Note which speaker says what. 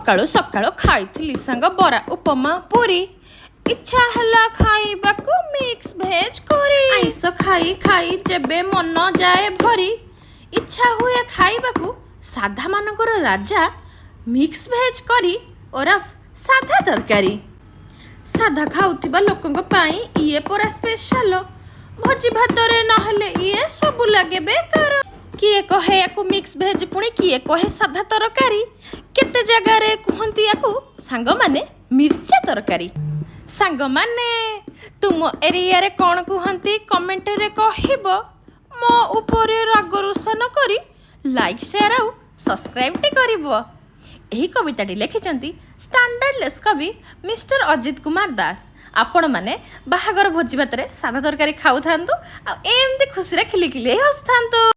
Speaker 1: ସକାଳୁ ସକାଳୁ ଖାଇଥିଲି ସାଙ୍ଗ ବରା, ଉପମା, ପୁରୀ। ଇଚ୍ଛା ହେଲା ଖାଇବାକୁ ମିକ୍ସ ଭେଜ୍ କରି। ଆଇଁଷ ଖାଇ ଖାଇ ଯେବେ ମନ ଯାଏ ଭରି, ଇଚ୍ଛା ହୁଏ ଖାଇବାକୁ ସାଧା ମାନଙ୍କର ରାଜା ମିକ୍ସ ଭେଜ୍ କରି ଓରଫ ସାଧା ତରକାରୀ। ସାଧା ଖାଉଥିବା ଲୋକଙ୍କ ପାଇଁ ଇଏ ପରା ସ୍ପେଶାଲ। ଭୋଜି ଭାତରେ ନହେଲେ ଇଏ ସବୁ ଲାଗେ ବେକାର। କିଏ କହେ ୟାକୁ ମିକ୍ସ ଭେଜ୍, ପୁଣି କିଏ କହେ ସାଧା ତରକାରୀ। କେତେ ଜାଗାରେ କୁହନ୍ତି ୟାକୁ ସାଙ୍ଗମାନେ ମିର୍ଚା ତରକାରୀ। ସାଙ୍ଗମାନେ, ତୁମ ଏରିଆରେ କ'ଣ କୁହନ୍ତି କମେଣ୍ଟରେ କହିବ। ମୋ ଉପରେ ରାଗ ରୁଷା ନ କରି ଲାଇକ୍, ସେୟାର ଆଉ ସବସ୍କ୍ରାଇବଟି କରିବ। ଏହି କବିତାଟି ଲେଖିଛନ୍ତି ଷ୍ଟାଣ୍ଡାର୍ଡଲେସ୍ କବି ମିଷ୍ଟର ଅଜିତ କୁମାର ଦାସ। ଆପଣମାନେ ବାହାଘର ଭୋଜି ଭାତରେ ସାଧା ତରକାରୀ ଖାଉଥାନ୍ତୁ ଆଉ ଏମିତି ଖୁସିରେ ଖିଲି ଖିଲି ହେଇ ହସୁଥାନ୍ତୁ।